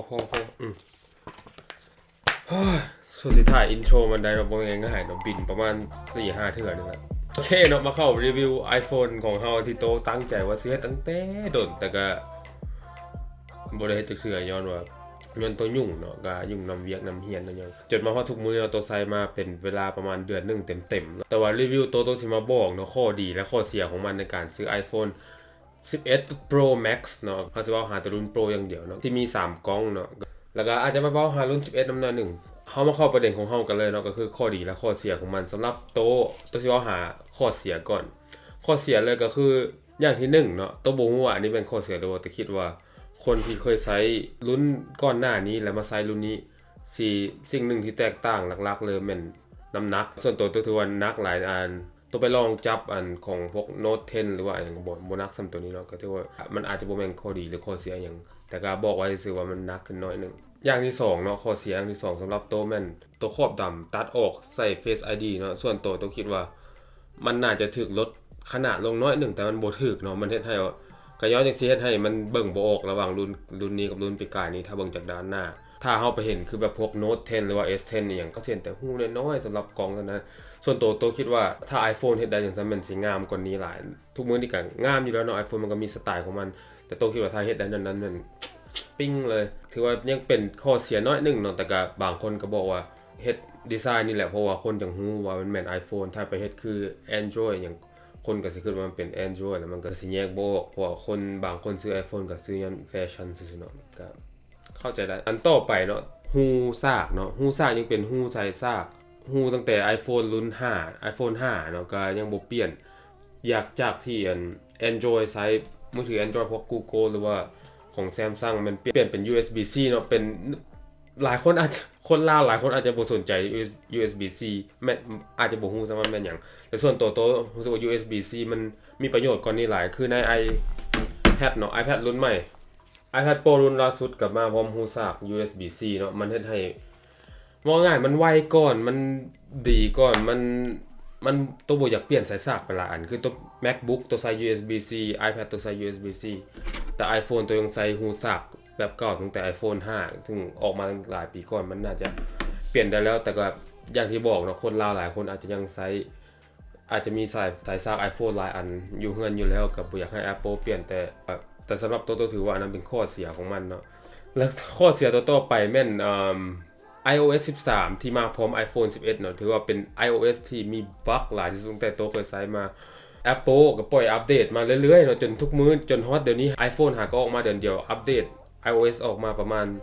ພໍ ພໍ ອືມ ໂອ້ຍ ສຸດທ້າຍອິນໂທຣມັນໄດ້ເນາະ ບໍ່ແມ່ນງ່າຍເນາະ ບິນປະມານສີ່ຫ້າເທື່ອນີ້ແຫຼະ. ໂອເຄເນາະ ມາເຂົ້າຣີວິວ iPhone ຂອງເຮົາ ທີ່ໂຕຕັ້ງໃຈວ່າຊິເຮັດຕັ້ງແຕ່ດົນ ແຕ່ກະບໍ່ໄດ້ເຮັດຈັກເທື່ອ ຍ້ອນວ່າ ຍ້ອນໂຕຫຍຸ້ງເນາະ ກະຫຍຸ້ງນຳວຽກນຳຮຽນນຳຫຍັງ ຈົນມາຮອດທຸກມື້ເນາະ ໂຕໃຊ້ມາເປັນເວລາປະມານເດືອນໜຶ່ງເຕັມໆ. ແຕ່ວ່າຣີວິວໂຕ ໂຕຊິມາບອກເນາະ ຂໍ້ດີ ແລະ ຂໍ້ເສຍຂອງມັນໃນການຊື້ iPhone ສິບເອັດ Pro Max ເນາະ ເຮົາຊິເວົ້າຫາແຕ່ລຸ້ນ Pro ຢ່າງດຽວເນາະ ທີ່ມີສາມກ້ອງເນາະ ແລ້ວກໍອາດຈະມາເວົ້າຫາລຸ້ນ ສິບເອັດ ນຳໜ້ອຍໜຶ່ງ. ເຮົາມາເຂົ້າປະເດັນຂອງເຮົາກັນເລີຍເນາະ ກໍຄືຂໍ້ດີ ແລະ ຂໍ້ເສຍຂອງມັນ. ສຳລັບໂຕ ໂຕຊິເວົ້າຫາຂໍ້ເສຍກ່ອນ. ຂໍ້ເສຍເລີຍກໍຄື ຢ່າງທີໜຶ່ງເນາະ ໂຕບໍ່ຮູ້ວ່າອັນນີ້ແມ່ນຂໍ້ເສຍ ຫຼືວ່າ ແຕ່ຄິດວ່າຄົນທີ່ເຄີຍໃຊ້ລຸ້ນກ່ອນໜ້ານີ້ ແລ້ວມາໃຊ້ລຸ້ນນີ້ ຊິ ສິ່ງໜຶ່ງທີ່ແຕກຕ່າງຫຼັກໆເລີຍແມ່ນນ້ຳໜັກ. ສ່ວນໂຕ ໂຕຖືວ່າໜັກຫຼາຍ ອັນ ໂຕໄປລອງຈັບອັນຂອງພວກ Note ten ຫຼືວ່າຫຍັງ ບໍ່ ບໍ່ໜັກສ່ຳໂຕນີ້ເນາະ ກໍຖືວ່າມັນອາດຈະບໍ່ແມ່ນຂໍ້ດີ ຫຼື ຂໍ້ເສຍຫຍັງ ແຕ່ກໍບອກໄວ້ຊື່ວ່າມັນໜັກຂຶ້ນໜ້ອຍໜຶ່ງ. ຢ່າງທີສອງເນາະ ຂໍ້ເສຍຢ່າງທີສອງສຳລັບໂຕແມ່ນໂຕຂອບດຳ ຕັດອອກໃສ່ Face ID ເນາະ. ສ່ວນໂຕ ໂຕຄິດວ່າມັນໜ້າຈະຖືກລົດຂະໜາດລົງໜ້ອຍໜຶ່ງ ແຕ່ມັນບໍ່ຖືກເນາະ ມັນເຮັດໃຫ້ ກໍຍ້ອນຈັ່ງຊີ້ເຮັດໃຫ້ມັນເບິ່ງບໍ່ອອກລະຫວ່າງລຸ້ນ ລຸ້ນນີ້ກັບລຸ້ນປີກາຍນີ້ ຖ້າເບິ່ງຈາກດ້ານໜ້າ. ຖ້າເຮົາໄປເຫັນຄືແບບພວກ Note ten ຫຼືວ່າ S ten ອີ່ຫຍັງ ກໍຊິເຫັນແຕ່ຮູນ້ອຍໆສຳລັບກ້ອງເທົ່ານັ້ນ. ສ່ວນໂຕ ໂຕຄິດວ່າຖ້າ iPhone ເຮັດໄດ້ຈັ່ງຊັ້ນ ແມ່ນຊິງາມກວ່ານີ້ຫຼາຍ. ທຸກມື້ນີ້ກໍງາມຢູ່ແລ້ວເນາະ iPhone ມັນກໍມີສະໄຕຂອງມັນ ແຕ່ໂຕຄິດວ່າຖ້າເຮັດໄດ້ນັ້ນ ນັ້ນ ນັ້ນ ປີ້ງເລີຍ. ຖືວ່າຍັງເປັນຂໍ້ເສຍໜ້ອຍໜຶ່ງເນາະ ແຕ່ກໍບາງຄົນກໍບອກວ່າເຮັດດີໄຊນີ້ແຫຼະ ເພາະວ່າຄົນຈັ່ງຮູ້ວ່າມັນແມ່ນ iPhone. ຖ້າໄປເຮັດຄື Android ຫຍັງ ຄົນກໍຊິຄິດວ່າມັນເປັນ Android ແລ້ວມັນກໍຊິແຍກບໍ່ອອກ ເພາະວ່າຄົນບາງຄົນຊື້ iPhone ກໍຊື້ຍ້ອນແຟຊັ່ນຊື່ໆເນາະ ກໍເຂົ້າໃຈໄດ້. ອັນຕໍ່ໄປເນາະ ຮູສາກເນາະ ຮູສາກຍັງເປັນຮູໃສ່ສາກ ຮູຕັ້ງແຕ່ iPhone ລຸ້ນຫ້າ iPhone ຫ້າເນາະ ກໍຍັງບໍ່ປ່ຽນ. ຢາກ ຈາກທີ່ອັນ Android ໃຊ້ມືຖື Android ພວກ Google ຫຼືວ່າຂອງ Samsung ແມ່ນປ່ຽນເປັນ USB-C ເນາະ ເປັນ ຫຼາຍຄົນອາດ ຄົນລາວຫຼາຍຄົນອາດຈະບໍ່ສົນໃຈ USB-C ແມ່ນ ອາດຈະບໍ່ຮູ້ຊ້ຳວ່າແມ່ນຫຍັງ ແຕ່ສ່ວນຕົວໂຕຮູ້ສຶກວ່າ USB-C ມັນມີປະໂຫຍດກວ່ານີ້ຫຼາຍ ຄືໃນ iPad ເນາະ iPad ລຸ້ນໃໝ່ iPad Pro ລຸ້ນລ່າສຸດກໍມາພ້ອມຮູສາກ USB-C ເນາະ ມັນເຮັດໃຫ້ ເວົ້າງ່າຍມັນໄວກ່ອນ ມັນດີກ່ອນ ມັນ ມັນ ໂຕບໍ່ຢາກປ່ຽນສາຍສາກໄປຫຼາຍອັນ ຄືໂຕ MacBook ໂຕໃຊ້ USB-C iPad ໂຕໃຊ້ USB-C ແຕ່ iPhone ໂຕຍັງໃຊ້ຮູສາກແບບເກົ່າຕັ້ງແຕ່ iPhone ຫ້າ ເຊິ່ງອອກມາຕັ້ງຫຼາຍປີກ່ອນ ມັນໜ້າຈະປ່ຽນໄດ້ແລ້ວ ແຕ່ກໍຢ່າງທີ່ບອກເນາະ ຄົນລາວຫຼາຍຄົນອາດຈະຍັງໃຊ້ ອາດຈະມີສາຍ ສາຍສາກ iPhone ຫຼາຍອັນຢູ່ເຮືອນຢູ່ແລ້ວ ກໍບໍ່ຢາກໃຫ້ Apple ປ່ຽນ ແຕ່ ແຕ່ສຳລັບໂຕ ໂຕຖືວ່າອັນນັ້ນເປັນຂໍ້ເສຍຂອງມັນເນາະ ແລະ ຂໍ້ເສຍຕົວຕໍ່ໄປແມ່ນ ເອີ່ມ iOS ສິບສາມ ທີ່ມາພ້ອມ iPhone ສິບເອັດ ເນາະ ຖືວ່າເປັນ iOS ທີ່ມີບັກຫຼາຍທີ່ສຸດຕັ້ງແຕ່ໂຕເຄີຍໃຊ້ມາ Apple ກໍປ່ອຍອັບເດດມາເລື້ອຍໆເນາະ ຈົນທຸກມື້ ຈົນຮອດດຽວນີ້ iPhone ຫາກໍອອກມາເດືອນດຽວ ອັບເດດ iOS ອອກມາປະມານ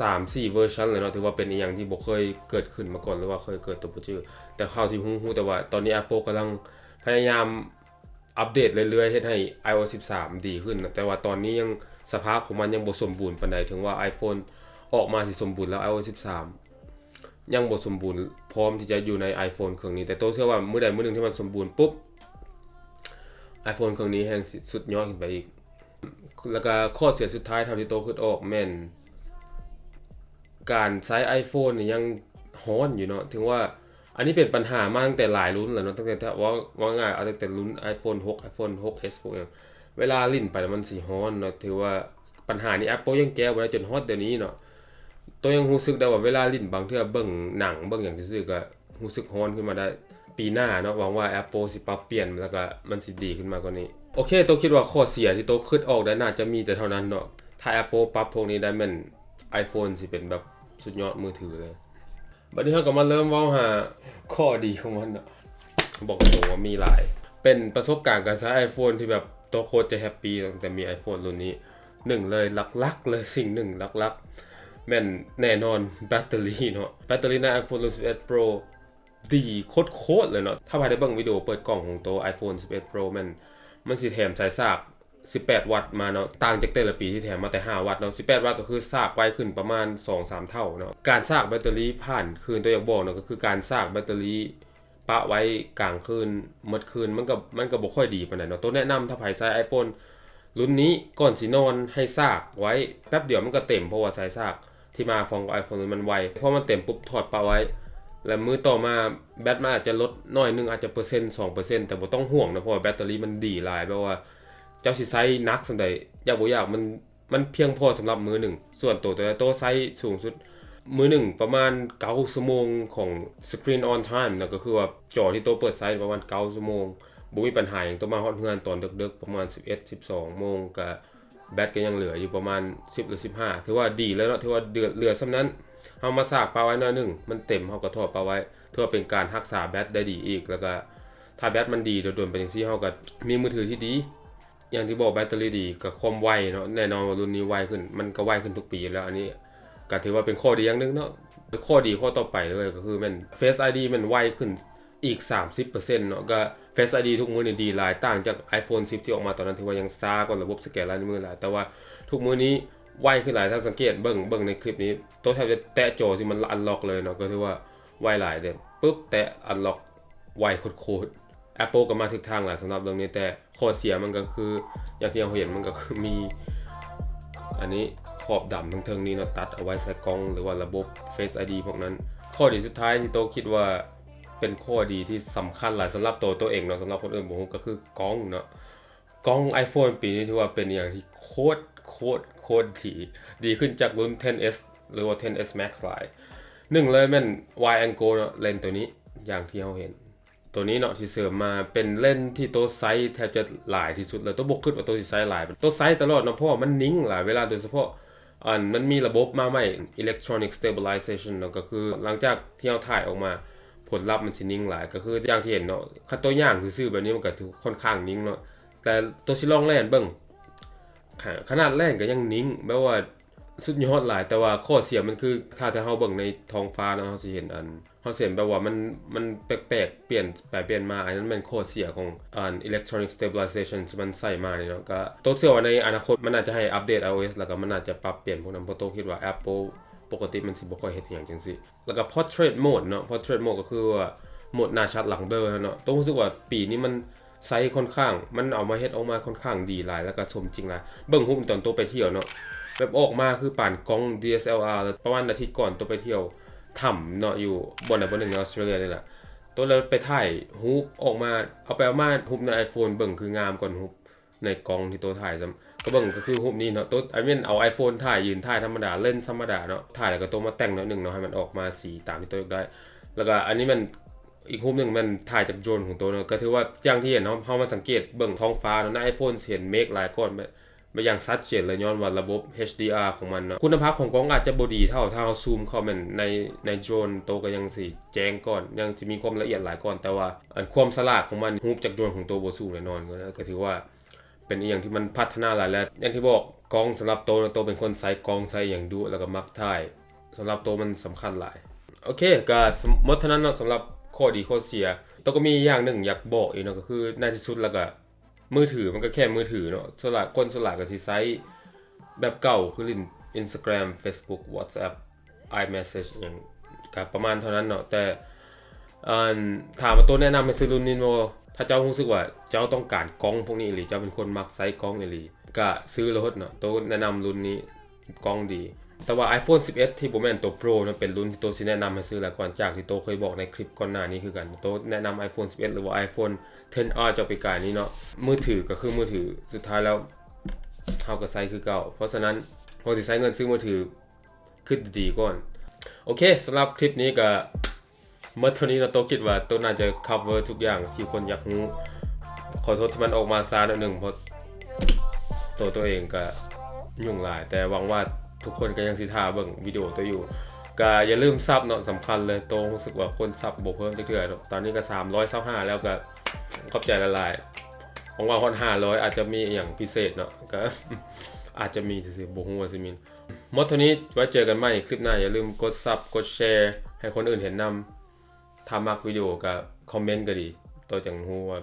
ສາມສີ່ເວີຊັນແລ້ວເນາະ ຖືວ່າເປັນອີ່ຫຍັງທີ່ບໍ່ເຄີຍເກີດຂຶ້ນມາກ່ອນ ຫຼືວ່າເຄີຍເກີດ ໂຕບໍ່ຈື່ ແຕ່ເທົ່າທີ່ຮູ້ ຮູ້ແຕ່ວ່າຕອນນີ້ Apple ກຳລັງພະຍາຍາມອັບເດດເລື້ອຍໆ ເຮັດໃຫ້ iOS ສິບສາມ ດີຂຶ້ນ ແຕ່ວ່າຕອນນີ້ຍັງ ສະພາບຂອງມັນຍັງບໍ່ສົມບູນປານໃດ ເຖິງວ່າ iPhone ອອກມາຊິສົມບູນແລ້ວ iOS ສິບສາມ ຍັງບໍ່ສົມບູນ ພ້ອມທີ່ຈະຢູ່ໃນ iPhone ເຄື່ອງນີ້ ແຕ່ໂຕເຊື່ອວ່າມື້ໃດມື້ໜຶ່ງທີ່ມັນສົມບູນປຸບ iPhone ເຄື່ອງນີ້ແຮ່ງຊິສຸດຍອດຂຶ້ນໄປອີກ. ແລ້ວກະຂໍ້ເສຍສຸດທ້າຍເທົ່າທີ່ໂຕຄິດອອກແມ່ນ ການໃຊ້ iPhone ນີ້ຍັງຮ້ອນຢູ່ເນາະ ເຖິງວ່າ ອັນນີ້ເປັນບັນຫາມາຕັ້ງແຕ່ຫຼາຍລຸ້ນແລ້ວເນາະ ຕັ້ງແຕ່ ເວົ້າ ເວົ້າງ່າຍ ເອົາຕັ້ງແຕ່ລຸ້ນ iPhone ຫົກ iPhone ຫົກ S ພວກຫຍັງ ເວລາຫຼິ້ນໄປແລ້ວມັນຊິຮ້ອນເນາະ ຖືວ່າບັນຫານີ້ Apple ຍັງແກ້ບໍ່ໄດ້ຈົນຮອດດຽວນີ້ເນາະ. ໂຕຍັງຮູ້ສຶກໄດ້ວ່າເວລາຫຼິ້ນບາງເທື່ອເບິ່ງໜັງເບິ່ງຫຍັງຊື່ໆ ກໍຮູ້ສຶກຮ້ອນຂຶ້ນມາໄດ້. ປີໜ້າເນາະ ຫວັງວ່າ Apple ຊິປັບປ່ຽນ ແລ້ວກໍມັນຊິດີຂຶ້ນມາກວ່ານີ້. ໂອເຄ ໂຕຄິດວ່າຂໍ້ເສຍທີ່ໂຕຄິດອອກໄດ້ໜ້າຈະມີແຕ່ເທົ່ານັ້ນເນາະ. ຖ້າ Apple ປັບພວກນີ້ໄດ້ແມ່ນ iPhone ຊິເປັນແບບສຸດຍອດມືຖືເລີຍ. ບັດນີ້ເຮົາກໍມາເລີ່ມເວົ້າຫາຂໍ້ດີຂອງມັນເນາະ. ບອກຕົງວ່າມີຫຼາຍ ເປັນປະສົບການການໃຊ້ iPhone ທີ່ແບບໂຕໂຄດຈະແຮັບປີຕັ້ງແຕ່ມີ iPhone ລຸ້ນນີ້. ໜຶ່ງເລີຍ ຫຼັກໆເລີຍ ສິ່ງໜຶ່ງຫຼັກໆ ແມ່ນແນ່ນອນແບັດເຕີຣີເນາະ. ແບັດເຕີຣີໃນ iPhone ລຸ້ນສິບເອັດ Pro ດີໂຄດໆເລີຍເນາະ. ຖ້າໃຜໄດ້ເບິ່ງວິດີໂອເປີດກ່ອງຂອງໂຕ iPhone ສິບເອັດ Pro ແມ່ນ ມັນຊິແຖມສາຍສາກ ສິບແປດວັດມາເນາະ ຕ່າງຈາກແຕ່ລະປີທີ່ແຖມມາແຕ່ຫ້າວັດເນາະ. ສິບແປດວັດກໍຄືສາກໄວຂຶ້ນປະມານສອງສາມເທົ່າເນາະ. ການສາກແບັດເຕີຣີຜ່ານຄືນ ໂຕຢາກບອກເນາະ ກໍຄືການສາກແບັດເຕີຣີປະໄວ້ກາງຄືນໝົດຄືນ ມັນກໍ ມັນກໍບໍ່ຄ່ອຍດີປານໃດເນາະ. ໂຕແນະນຳ ຖ້າໃຜໃຊ້ iPhone ລຸ້ນນີ້ ກ່ອນຊິນອນໃຫ້ສາກໄວ້ແປັບດຽວມັນກໍເຕັມ ເພາະວ່າສາຍສາກ ທີ່ມາພ້ອມກັບ iPhone ມັນໄວ ພໍມັນເຕັມປຸບຖອດປະໄວ້ ແລ້ວມື້ຕໍ່ມາແບັດມັນອາດຈະລົດໜ້ອຍໜຶ່ງ ອາດຈະເປີເຊັນສອງເປີເຊັນ ແຕ່ບໍ່ຕ້ອງຫ່ວງເນາະ ເພາະວ່າແບັດເຕີຣີມັນດີຫຼາຍ ແບບວ່າເຈົ້າຊິໃຊ້ໜັກສ່ຳໃດ ຢາກບໍ່ຢາກມັນ ມັນພຽງພໍສຳລັບມື້ໜຶ່ງ. ສ່ວນໂຕ ໂຕ ໂຕໃຊ້ສູງສຸດມື້ໜຶ່ງປະມານເກົ້າຊົ່ວໂມງຂອງ screen on time ນະ ກໍຄືວ່າຈໍທີ່ໂຕເປີດໃຊ້ປະມານເກົ້າຊົ່ວໂມງ ບໍ່ມີບັນຫາຫຍັງ. ໂຕມາຮອດເຮືອນຕອນເດິກໆ ປະມານສິບເອັດ ສິບສອງໂມງ ກະແບັດກໍຍັງເຫຼືອຢູ່ປະມານສິບ ຫຼື ສິບຫ້າ ຖືວ່າດີແລ້ວເນາະ ຖືວ່າເຫຼືອ ເຫຼືອສ່ຳນັ້ນ. ເຮົາມາສາກປະໄວ້ໜ້ອຍໜຶ່ງ ມັນເຕັມ ເຮົາກໍຖອດປະໄວ້ ຖືວ່າເປັນການຮັກສາແບັດໄດ້ດີອີກ. ແລ້ວກໍຖ້າແບັດມັນດີດົນໆໄປຈັ່ງຊີ້ ເຮົາກໍມີມືຖືທີ່ດີ ຢ່າງທີ່ບອກ ແບັດເຕີຣີດີ ກໍຄວາມໄວເນາະ ແນ່ນອນວ່າລຸ້ນນີ້ໄວຂຶ້ນ ມັນກໍໄວຂຶ້ນທຸກປີຢູ່ແລ້ວ. ອັນນີ້ກໍຖືວ່າເປັນຂໍ້ດີຢ່າງໜຶ່ງເນາະ. ຂໍ້ດີຂໍ້ຕໍ່ໄປເລີຍກໍຄືແມ່ນ Face ID ແມ່ນໄວຂຶ້ນອີກສາມສິບເປີເຊັນເນາະ. ກໍ Face ID ທຸກມື້ນີ້ດີຫຼາຍ ຕ່າງຈາກ iPhone ສິບ ທີ່ອອກມາຕອນນັ້ນ ຖືວ່າຍັງຊ້າກວ່າລະບົບສະແກນລາຍນິ້ວມືຫຼາຍ ແຕ່ວ່າທຸກມື້ນີ້ໄວຂຶ້ນຫຼາຍ. ຖ້າສັງເກດເບິ່ງ ເບິ່ງໃນຄລິບນີ້ ໂຕແທບຈະແຕະຈໍຊິ ມັນ unlock ເລີຍເນາະ ກໍຖືວ່າໄວຫຼາຍເດ້. ປຶບ ແຕະ unlock ໄວໂຄດໆ. Apple ກໍມາຖືກທາງຫຼາຍສຳລັບເລື່ອງນີ້ ແຕ່ຂໍ້ເສຍມັນກໍຄື ຢ່າງທີ່ເຮົາເຫັນ ມັນກໍຄືມີອັນນີ້ຂອບດຳເທິງໆນີ້ເນາະ ຕັດເອົາໄວ້ໃສ່ກ້ອງ ຫຼືວ່າລະບົບ Face ID ພວກນັ້ນ. ຂໍ້ດີສຸດທ້າຍທີ່ໂຕຄິດວ່າເປັນຂໍ້ດີທີ່ສຳຄັນຫຼາຍສຳລັບໂຕ ໂຕເອງເນາະ ສຳລັບຄົນອື່ນບໍ່ຮູ້ ກໍຄືກ້ອງເນາະ. ກ້ອງ iPhone ປີນີ້ຖືວ່າເປັນອີ່ຫຍັງທີ່ໂຄດ ໂຄດ ໂຄດດີ ດີຂຶ້ນຈາກລຸ້ນ Ten S ຫຼືວ່າ Ten S Max ຫຼາຍ. ໜຶ່ງເລີຍແມ່ນ wide angle ເນາະ ເລນໂຕນີ້ ຢ່າງທີ່ເຮົາເຫັນ ໂຕນີ້ເນາະ ທີ່ເສີມມາເປັນເລນທີ່ໂຕໃຊ້ແທບຈະຫຼາຍທີ່ສຸດເລີຍ. ໂຕບໍ່ຄິດວ່າໂຕຊິໃຊ້ຫຼາຍ ໂຕໃຊ້ຕະຫຼອດເນາະ ເພາະວ່າມັນນິ່ງຫຼາຍເວລາ ໂດຍສະເພາະອັນ ມັນມີລະບົບມາໃໝ່ electronic stabilization ເນາະ ກໍຄືຫຼັງຈາກທີ່ເຮົາຖ່າຍອອກມາ ຜົນລັບມັນຊິນິ່ງຫຼາຍ. ກໍຄືຢ່າງທີ່ເຫັນເນາະ ຄັນໂຕຍ່າງຊື່ໆແບບນີ້ ມັນກໍຖືຄ່ອນຂ້າງນິ່ງເນາະ ແຕ່ໂຕຊິລອງແລ່ນເບິ່ງ ຂະ ຂະໜາດແລ່ນກໍຍັງນິ່ງ ແບບວ່າສຸດຍອດຫຼາຍ. ແຕ່ວ່າຂໍ້ເສຍມັນຄື ຖ້າ ຖ້າເຮົາເບິ່ງໃນທ້ອງຟ້າເນາະ ເຮົາຊິເຫັນອັນ ເຮົາຊິເຫັນແບບວ່າມັນ ມັນແປກໆ ປ່ຽນໄປປ່ຽນມາ. ອັນນັ້ນແມ່ນຂໍ້ເສຍຂອງອັນ electronic stabilization ທີ່ມັນໃສ່ມານີ້ເນາະ. ກໍໂຕເຊື່ອວ່າໃນອະນາຄົດມັນອາດຈະໃຫ້ອັບເດດ iOS ແລ້ວກໍມັນອາດຈະປັບປ່ຽນພວກນັ້ນ ເພາະໂຕຄິດວ່າ Apple ປົກກະຕິມັນຊິບໍ່ຄ່ອຍເຮັດອີ່ຫຍັງຈັ່ງຊີ້. ແລ້ວກໍ Portrait Mode ເນາະ Portrait Mode ກໍຄືວ່າໂໝດໜ້າຊັດຫຼັງເບລີເນາະ. ໂຕຮູ້ສຶກວ່າປີນີ້ມັນໃຊ້ຄ່ອນຂ້າງ ມັນເອົາມາເຮັດອອກມາຄ່ອນຂ້າງດີຫຼາຍ ແລ້ວກໍສົມຈິງຫຼາຍ. ເບິ່ງຮູບຕອນໂຕໄປທ່ຽວເນາະ ແບບອອກມາຄືປານກ້ອງ DSLR ແລ້ວປະມານອາທິດກ່ອນໂຕໄປທ່ຽວຖ້ຳເນາະ ຢູ່ບ່ອນໃດບ່ອນໜຶ່ງໃນອອສເຕຣເລັຍນີ້ແຫຼະ. ໂຕແລ້ວໄປຖ່າຍຮູບອອກມາ ເອົາໄປເອົາມາຮູບໃນ iPhone ເບິ່ງຄືງາມກວ່າຮູບ ໃນກ້ອງທີ່ໂຕຖ່າຍຊ້ຳ ກໍເບິ່ງກໍຄືຮູບນີ້ເນາະ. ໂຕ I mean ເອົາ iPhone ຖ່າຍ ຢືນຖ່າຍທຳມະດາ ເລນທຳມະດາເນາະ ຖ່າຍແລ້ວກໍໂຕມາແຕ່ງໜ້ອຍໜຶ່ງເນາະ ໃຫ້ມັນອອກມາສີຕາມທີ່ໂຕຢາກໄດ້. ແລ້ວກໍອັນນີ້ແມ່ນອີກຮູບໜຶ່ງ ແມ່ນຖ່າຍຈາກໂດຣນຂອງໂຕເນາະ. ກໍຖືວ່າຢ່າງທີ່ເຫັນເນາະ ເຮົາມາສັງເກດເບິ່ງທ້ອງຟ້າເນາະ ໃນ iPhone ຊິເຫັນເມກຫຼາຍກ່ອນ ແບບ ແບບຢ່າງຊັດເຈນເລີຍ ຍ້ອນວ່າລະບົບ HDR ຂອງມັນເນາະ. ຄຸນນະພາບຂອງກ້ອງອາດຈະບໍ່ດີເທົ່າ ຖ້າເຮົາຊູມເຂົ້າແມ່ນໃນ ໃນໂດຣນ ໂຕກໍຍັງຊິແຈ້ງກ່ອນ ຍັງຊິມີຄວາມລະອຽດຫຼາຍກ່ອນ ແຕ່ວ່າອັນຄວາມສະຫຼາດຂອງມັນ ຮູບຈາກໂດຣນຂອງໂຕບໍ່ສູ້ແນ່ນອນ. ກໍ ກໍຖືວ່າເປັນອີ່ຫຍັງທີ່ມັນພັດທະນາຫຼາຍ ແລະ ຢ່າງທີ່ບອກ ກ້ອງສຳລັບໂຕເນາະ ໂຕເປັນຄົນໃຊ້ກ້ອງໃຊ້ອີ່ຫຍັງດຸ ແລ້ວກໍມັກຖ່າຍ ສຳລັບໂຕມັນສຳຄັນຫຼາຍ. ໂອເຄ ກໍໝົດເທົ່ານັ້ນເນາະ ສຳລັບຂໍ້ດີຂໍ້ເສຍ. ໂຕກໍມີຢ່າງໜຶ່ງຢາກບອກອີກເນາະ ກໍຄືໃນທີ່ສຸດແລ້ວກໍ ມືຖືມັນກໍແຄ່ມືຖືເນາະ ສ່ວນຫຼາຍ ຄົນສ່ວນຫຼາຍກໍຊິໃຊ້ແບບເກົ່າ ຄືຫຼິ້ນ Instagram Facebook WhatsApp iMessage ຫຍັງ ກໍປະມານເທົ່ານັ້ນເນາະ. ແຕ່ ອັນ ຖາມວ່າໂຕແນະນຳໃຫ້ຊື້ລຸ້ນນີ້ບໍ່ ຖ້າເຈົ້າຮູ້ສຶກວ່າເຈົ້າຕ້ອງການກ້ອງພວກນີ້ອີ່ຫຼີ ເຈົ້າເປັນຄົນມັກໃຊ້ກ້ອງອີ່ຫຼີ ກໍຊື້ໂລດເນາະ. ໂຕແນະນຳລຸ້ນນີ້ ກ້ອງດີ ແຕ່ວ່າ iPhone ສິບເອັດ ທີ່ບໍ່ແມ່ນໂຕ Pro ນະ ເປັນລຸ້ນທີ່ໂຕຊິແນະນຳໃຫ້ຊື້ຫຼາຍກ່ອນ ຈາກທີ່ໂຕເຄີຍບອກໃນຄລິບກ່ອນໜ້ານີ້ຄືກັນ. ໂຕແນະນຳ iPhone ສິບເອັດ ຫຼືວ່າ iPhone Ten R ຈາກປີກາຍນີ້ເນາະ. ມືຖືກໍຄືມືຖື ສຸດທ້າຍແລ້ວເຮົາກໍໃຊ້ຄືເກົ່າ. ເພາະສະນັ້ນ ກ່ອນຊິໃຊ້ເງິນຊື້ມືຖື ຄິດດີໆກ່ອນ. ໂອເຄ ສຳລັບຄລິບນີ້ກໍ ໝົດເທົ່ານີ້ເນາະ. ໂຕຄິດວ່າໂຕໜ້າຈະ cover ທຸກຢ່າງທີ່ຄົນຢາກຮູ້. ຂໍໂທດທີ່ມັນອອກມາຊ້າໜ້ອຍໜຶ່ງ ເພາະໂຕ ໂຕເອງກະຫຍຸ້ງຫຼາຍ ແຕ່ຫວັງວ່າທຸກຄົນກໍຍັງຊິຖ້າເບິ່ງວິດີໂອໂຕຢູ່. ກະຢ່າລືມ sub ເນາະ ສຳຄັນເລີຍ. ໂຕຮູ້ສຶກວ່າຄົນ sub ບໍ່ເພີ່ມຈັກເທື່ອເນາະ. ຕອນນີ້ກໍສາມຮ້ອຍຊາວຫ້າແລ້ວ ກະຂອບໃຈຫຼາຍໆ. ຫວັງວ່າຮອດຫ້າຮ້ອຍອາດຈະມີອີ່ຫຍັງພິເສດເນາະ ກະອາດຈະມີຊື່ໆ ບໍ່ຮູ້ວ່າຊິມີ. ໝົດເທົ່ານີ້ ໄວ້ເຈີກັນໃໝ່ຄລິບໜ້າ. ຢ່າລືມກົດ sub ກົດ share ໃຫ້ຄົນອື່ນເຫັນນຳ. ຖ້າມັກວິດີໂອກໍຄອມເມັນກໍດີ ໂຕຈັ່ງຮູ້ວ່າ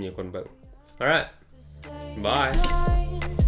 ມີຄົນເບິ່ງ. Alright, bye.